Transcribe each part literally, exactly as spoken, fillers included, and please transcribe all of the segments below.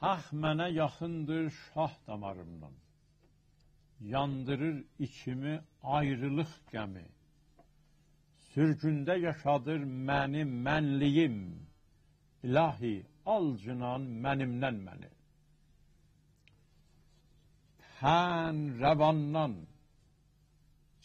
آه، منه یاخیندیر شاه داماریمدان. یاندیریر ایچیمی آیریلیق غمی. سورگونده یاشادیر منی منلیگیم. الهی، آل جنان منیمدن منی. تن رواندان،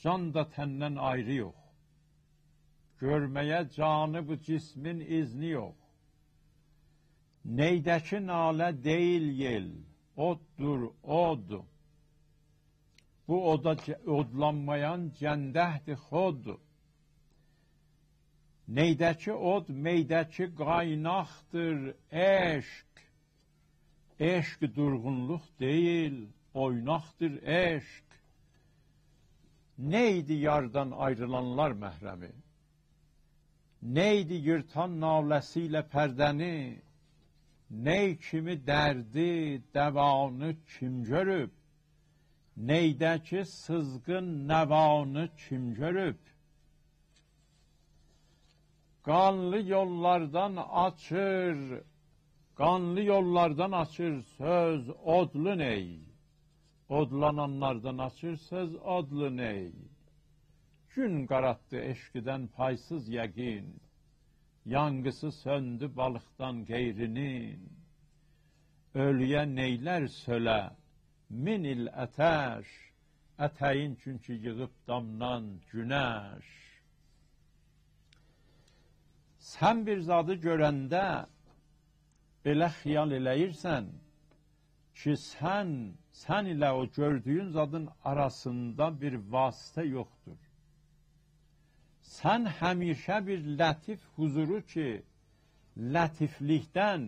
جان دا تندن آیری یوخ. گؤرمه‌یه جانی بو جسمین اذنی یوخ. نئی‌ده‌کی ناله دئییل یئل، اوددور اود. بو اودا ج-، اودلانمایان جنده‌دیر خود. نئی‌ده‌کی اود، مئی‌ده‌کی قایناقدیر عشق. عشق دورغونلوق دئییل، اویناقدیر عشق. نئیدی یاردان آیریلانلار محرمی؟ نئیدی ییرتان ناله‌سی ایله پرده‌نی؟ نئی کیمی دردی، دوانی کیم گؤروب؟ نئی‌ده‌کی سیزغین نوانی کیم گؤروب؟ قانلی یوللاردان آچیر، قانلی یوللاردان آچیر سؤز اودلو نئی. اودلانانلاردان آچیر سؤز اودلو نئی. گون قارالتدی عشقیدن پایسیز یقین، یانغیسی سؤندو بالیقدان غیرینین. اؤلویه نئیلر سؤله مین ایل آتش، اتگین چونکی ییغیب دامدان گونش. سن بیر زادی گؤرنده بئله خیال ائله‌ییرسن کی، سن، سن ایله او گؤردویون زادین آراسیندا بیر واسطه یوخدور. سن همیشه بیر لطیف حضورو کی، لطیفلیکدن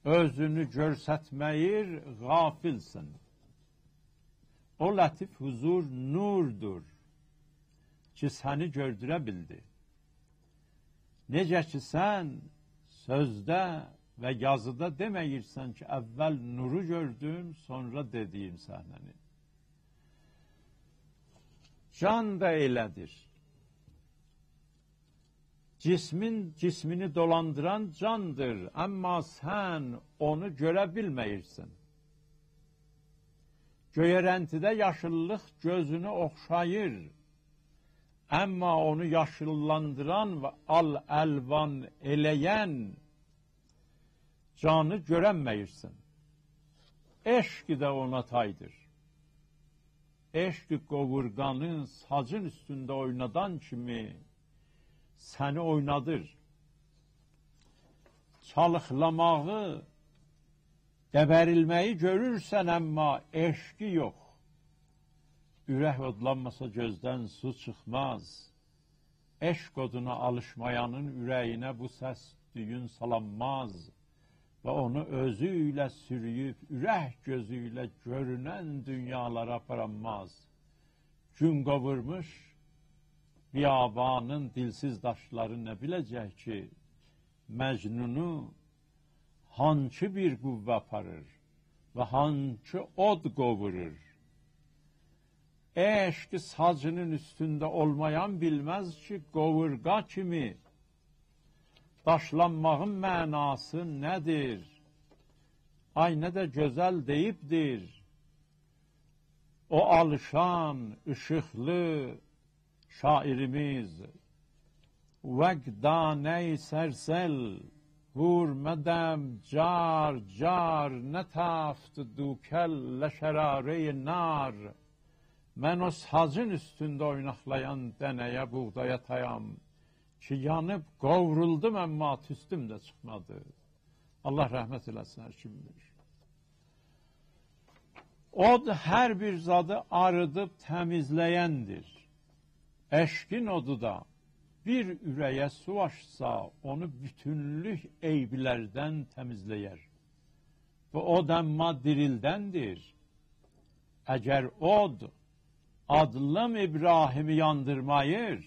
اؤزونو گؤرستمه‌ییر، غافلسن. او لطیف حضور نوردور کی، سنی گؤردوره بیلدی. نئجه کی، سن سؤزده و یازیدا دئمه‌ییرسن کی، اول نورو گؤردوم، سونرا دئدیگیم صحنه‌نی. جان دا ائله‌دیر. جسمین، جسمینی دولاندیران جاندیر، اما سن اونو گؤره بیلمه‌ییرسن. گؤیرنتیده یاشیللیق گؤزونو اوخشاییر، اما اونو یاشیللاندیران و آل-الوان ائله‌ین جانی گؤرنمه‌ییرسن. عشق ده اونا تایدیر. عشق قووورغانی ساجین اوستونده اوینادان کیمی سنی اوینادیر. چالیقلاماغی، دبریلمه‌یی گؤرورسن، اما عشقی یوخ. اورک اودلانماسا گؤزدن سو چیخماز. عشق اودونا آلیشمایانین اوره‌یینه بو سس دویون سالانماز و اونو اؤزو ایله سورویوب، اورک گؤزو ایله گؤرونن دونیالارا آپارانماز. گون قووورموش بیابانین دیلسیز داشلاری نه بیله‌جک کی، مجنونو هانکی بیر قوه آپاریر و هانکی اود قووورور؟ عشق ساجینین اوستونده اولمایان بیلمز کی، قووورغا کیمی داشلانماغین معناسی نه‌دیر؟ آی، نه ده گؤزل دئییبدیر او آلیشان، ایشیقلی شاعیریمیز: «وک دانه‌ی سرسل، حور مدم جار جار، نتافت دوکل لشراره‌ی نار.» من او ساجین اوستونده اویناقلایان دنه‌یه، بوغدایا تایام کی، یانیب قوورولدوم، اما توستوم ده چیخمادی. الله رحمت ائله‌سین هر کیمین. اود هر بیر زادی آریدیب تمیزله‌یندیر. عشقین اودو دا بیر اوره‌یه سو آچسا، اونو بوتونلوک عیبلردن تمیزله‌یر. بو اود اما دیریلدندیر. اگر اود آدلیم ابراهیمی یاندیرماییر،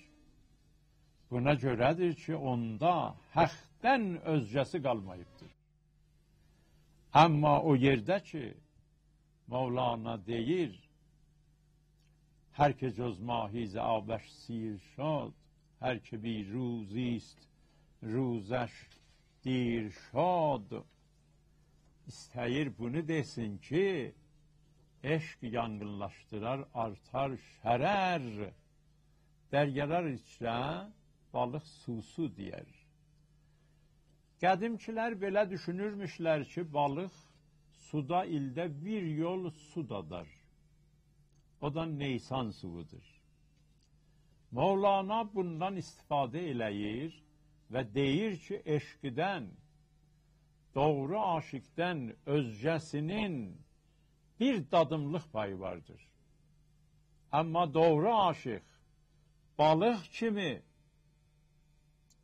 بونا گؤره‌دیر کی، اوندا حقدن اؤزگه‌سی قالماییبدیر. اما او یئرده کی، مولانا دئییر: «هر که جز ماهی ز آبش سیر شد، هر که بی روزی است روزش دیر شد.» ایسته‌ییر بونو دئسین کی، عشق یانغینلاشدیرار، آرتار، شرر. دریالار ایچره بالیق سوسو دئیر. قدیمکیلر بئله دوشونورموشلر کی، بالیق سودا ایلده بیر یول سو دادار. او دا نیسان سویودور. مولانا بوندان استفاده ائله‌ییر و دئییر کی، عشقدن، دوغرو عاشقدن اؤزگه‌سینین بیر دادیملیق پایی واردیر. آمما دوغرو عاشق بالیق کیمی،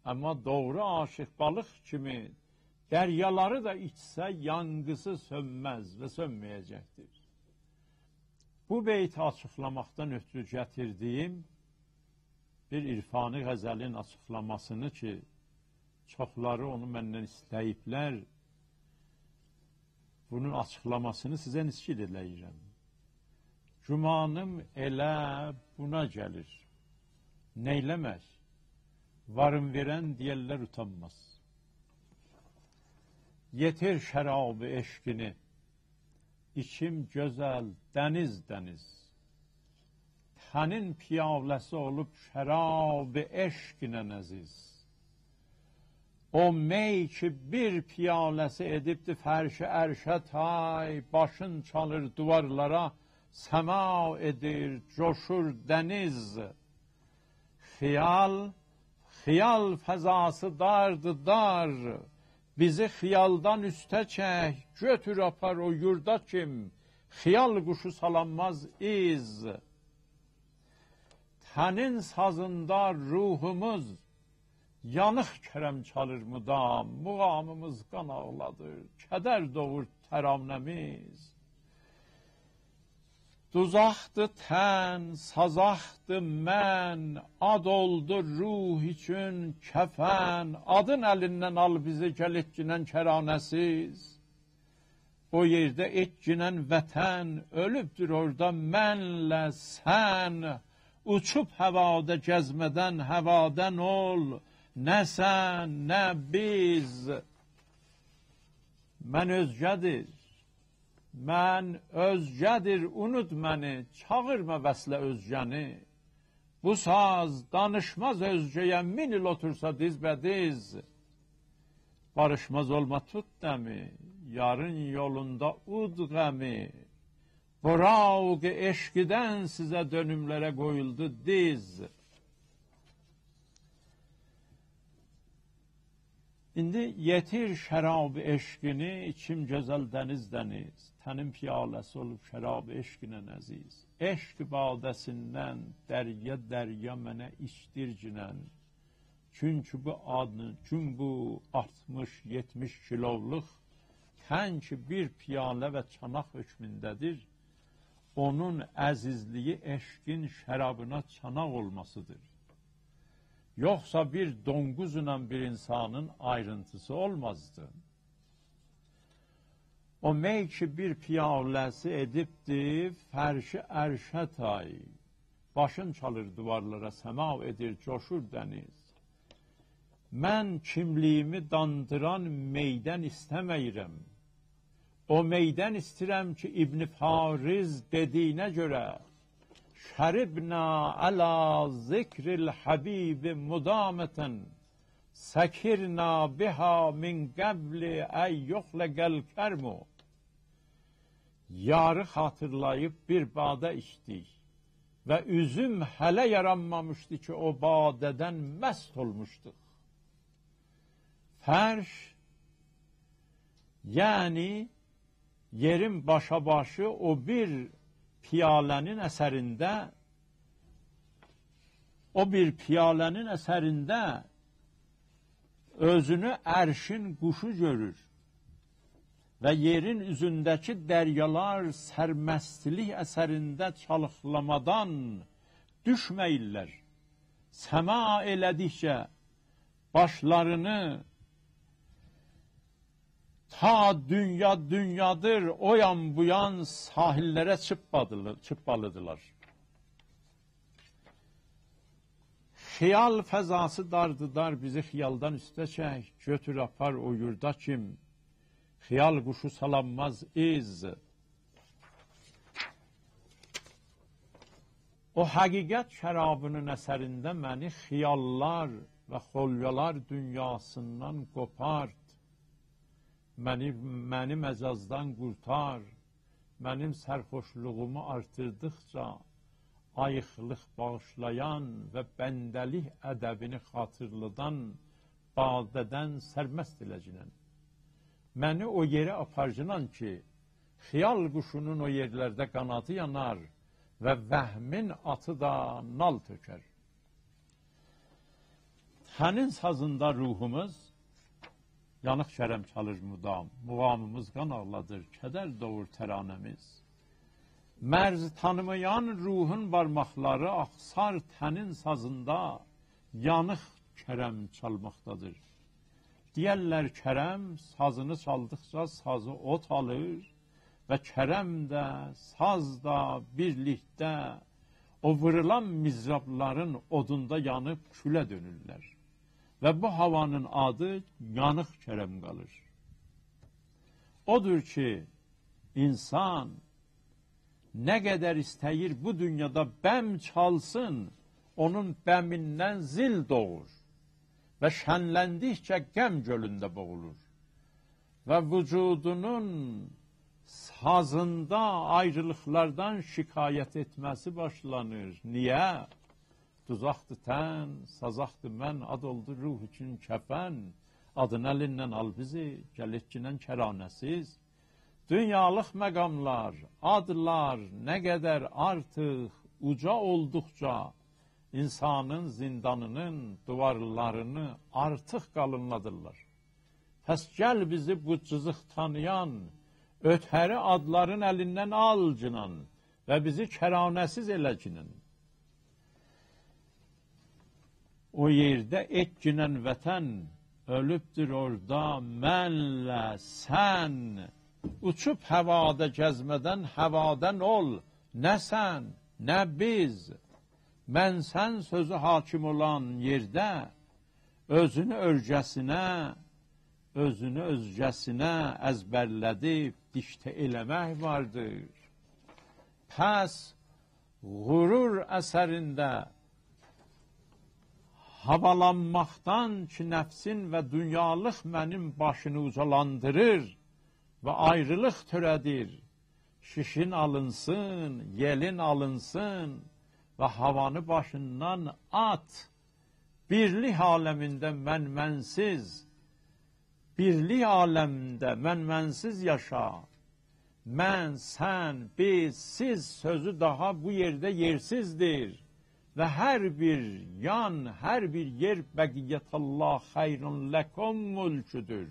آمما دوغرو عاشق بالیق کیمی دریالاری دا ایچسه، یانغیسی سؤنمز و سؤنمه‌یه‌جکدیر. بو بیتی آچیقلاماقدان اؤترو گتیردیییم بیر عرفانی غزلین آچیقلاماسینی کی، چوخلاری اونو مندن ایسته‌ییبلر، بونون آچیقلاماسینی سیزه نسچیل ائله‌ییرم. گومانیم ائله بونا گلیر. نئیله‌مک؟ وارین وئرن دئیرلر اوتانماز. یئتیر شراب عشقینی، ایچیم گؤزل دنیز دنیز. تنین پیاله‌سی اولوب شراب عشقینن عزیز. او می کی، بیر پیاله‌سی ائدیبدی فرشی عرشه تای، باشین چالیر دیوارلارا، سماع ائدیر، جوشور دنیز. خیال، خیال فضاسی داردی دار، بیزی خیالدان اوسته چک، گؤتور آپار او یوردا کیم، خیال قوشو سالانماز ایز. تنین سازیندا روحوموز یانیق کرم چالیر مدام، مقامیمیز قان آغلادیر، کدر دوغور ترانه‌میز. دوزاقدی تن، سازاقدی من، آد اولدو روح اوچون کفن. آدین الیندن آل بیزی، گل ائتگینن کرانه‌سیز. او یئرده ائتگینن وطن، اؤلوبدور اوردا منله سن. اوچوب هوادا گزمه‌دن، هوادن اول، نه سن، نه بیز. من اؤزگه‌دیر، من اؤزگه‌دیر، اونوت منی، چاغیرما وصله اؤزگه‌نی. بو ساز دانیشماز اؤزگه‌یه، مین ایل اوتورسا دیزبه‌دیز. باریشماز اولما توت دمی، یارین یولوندا اود غمی. براق عشقدن سیزه دؤنوملره قویولدو دیز. ایندی یئتیر شراب عشقینی، ایچیم گؤزل دنیز دنیز. تنین پیاله‌سی اولوب شراب عشقینن عزیز. عشق باده‌سیندن دریا دریا منه ایچدیرگینن. چونکی بو آدین، چون بو آلتمیش، یئتمیش کیلولوق تن کی، بیر پیاله و چاناق حؤکمونده‌دیر، اونون عزیزلیگی عشقین شرابینا چاناق اولماسیدیر. یوخسا بیر دونقوزلا بیر اینسانین آیرینتیسی اولمازدی. او می کی، بیر پیاله‌سی ائدیبدی فرشی عرشه تای، باشین چالیر دیوارلارا، سماع ائدیر، جوشور دنیز. من کیملیگیمی داندیران میدن ایسته‌مه‌ییرم. او میدن ایسته‌ییرم کی، ابن فارض دئدیگینه گؤره، «شربنا علی ذکر الحبیب مدامة، سکرنا بها من قبل أن یخلق الکرم.» یاری خاطیرلاییب بیر باده ایچدیک و اوزوم هله یارانمامیشدی کی، او باده‌دن مست اولموشدوق. فرش، یعنی یئرین باشاباشی او بیر پیاله‌نین اثرینده، او بیر پیاله‌نین اثرینده اؤزونو عرشین قوشو گؤرور و یئرین اوزونده‌کی دریالار سرمستلیک اثرینده چالیقلامادان دوشمه‌ییرلر. سماع ائله‌دیکجه باشلارینی تا دونیا دونیادیر، او یان بو یان ساحللره چیرپادیلی-، چیرپالیدیلار. خیال فضاسی داردی دار، بیزی خیالدان اوسته چک، گؤتور آپار او یوردا کیم. خیال قوشو سالانماز ایز. او حقیقت شرابی‌نین اثرینده منی خیاللار و خولیالار دونیاسیندان قوپارت. منی، منی مجازدان قورتار. منیم سرخوشلوغومو آرتیردیقجا آییقلیق باغیشلایان و بنده‌لیک ادبینی خاطیرلادان باده‌دن سرمست ائله‌گینن. منی او یئره آپارگینان کی، خیال قوشونون او یئرلرده قانادی یانار و وهمین آتی دا نال تؤکر. تنین سازیندا روحوموز یانیق کرم چالیر مدام. مقامیمیز قان آغلادیر، کدر دوغور ترانه‌میز. مرز تانیمایان روحون بارماقلاری آخسار تنین سازیندا یانیق کرم چالماقدادیر. دئیرلر، کرم سازینی چالدیقجا سازی اوت آلیر و کرم ده، ساز دا بیرلیکده او وورولان مضرابلارین اودوندا یانیب کوله دؤنورلر. و بو هاوانین آدی یانیق کرم قالیر. اودور کی، اینسان نه قدر ایسته‌ییر بو دونیادا بم چالسین، اونون بمیندن زیل دوغور و شنلندیکجه غم گؤلونده بوغولور. و وجودونون سازیندا آیریلیقلاردان شکایت ائتمه‌سی باشلانیر. نییه؟ دوزاقدی تن، سازاقدی من، آد اولدو روح اوچون کفن. آدینی الیندن آل بیزی، گل ائتگینن کرانه‌سیز. دونیالیق مقاملار، آدلار نه قدر آرتیق، اوجا اولدوقجا اینسانین زیندانینین دیوارلارینی آرتیق قالینلادیرلار. پس گل بیزی بو جیزیق تانییان، اؤته‌ری آدلارین الیندن آلگینان و بیزی کرانه‌سیز ائله‌گینن. او یئرده ائتگینن وطن، اؤلوبدور اورادا منله سن. اوچوب هوادا گزمه‌دن هوادن اول، نه سن، نه بیز. من سن سؤزو حاکم اولان یئرده اؤزونو اؤزگه‌سینه، اؤزونو اؤزگه‌سینه ازبرله‌دیب دیکته ائله‌مک واردیر. پس غرور اثرینده هاوالانماقدان کی، نفسین و دونیالیق منین باشینی اوجالاندیریر و آیریلیق تؤره‌دیر، شیشین آلینسین، یئلین آلینسین و هاوانی باشیندان آت. بیرلیک عالمینده من، منسیز، بیرلیک عالمینده من، منسیز یاشا. من، سن، بیز، سیز سؤزو داها بو یئرده یئرسیزدیر. و هر بیر یان، هر بیر یئر بقیة الله خیر لکم ملکودور،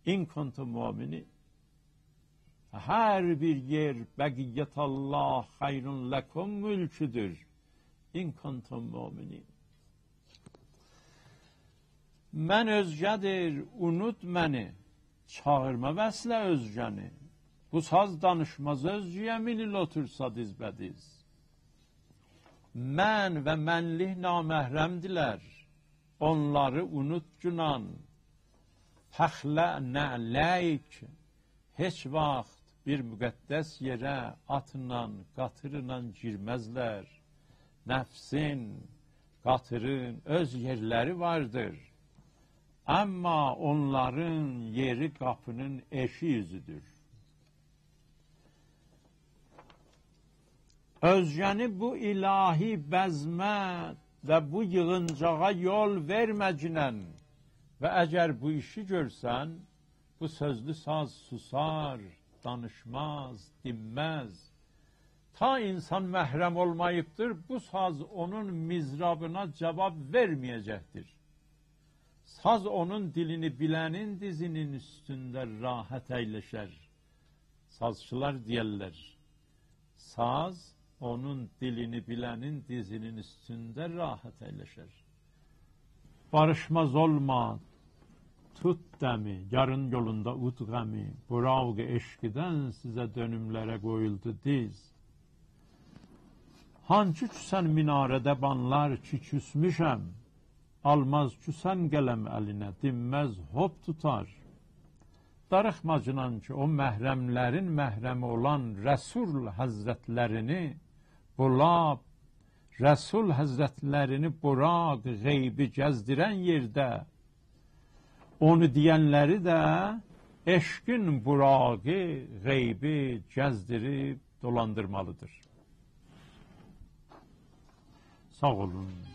ان کنتم مؤمنین. هر بیر یئر بقیة الله خیر لکم ملکودور، ان کنتم مؤمنین. من اؤزگه‌دیر، اونوت منی. چاغیرما وصله اؤزگه‌نی. بو ساز دانیشماز اؤزگه‌یه، مین ایل اوتورسا دیزبه‌دیز. من و منلیک نامحرمدیلر. اونلاری اونوتگینان. فاخلع نعلیک. هئچ واخت بیر مقدس یئره آتلا، قاطیرلا گیرمزلر. نفسین، قاطیرین اؤز یئرلری واردیر. آمما اونلارین یئری قاپینین ائشیک اوزودور. اؤزگه‌نی بو الهی بزمه و بو ییغینجاغا یول وئرمه‌گینن و اگر بو ایشی گؤرسن، بو سؤزلو ساز سوسار، دانیشماز، دینمز. تا اینسان محرم اولماییبدیر، بو ساز اونون مضرابینا جاواب وئرمه‌یه‌جکدیر. ساز اونون دیلینی بیله‌نین دیزینین اوستونده راحت اَیلشر. سازچیلار دئیرلر، ساز اونون دیلینی بیله‌نین دیزینین اوستونده راحت اَیلشر. باریشماز اولما، توت دمی، یارین یولوندا اود غمی، براق عشقیدن سیزه دؤنوملره قویولدو دیز. هانکی کوسن میناره‌ده بانلار کی کوسموشم، آلماز کوسن قلم الینه، دینمز هوپ توتار. داریخماجینان کی، او محرملرین محرمی اولان رسول حضرتلرینی، بولا، رسول حضرتلرینی براق غیبی گزدیرن یئرده، اونو دئینلری ده عشقین براقی غیبی گزدیریب دولاندیرمالیدیر. ساغ اولون.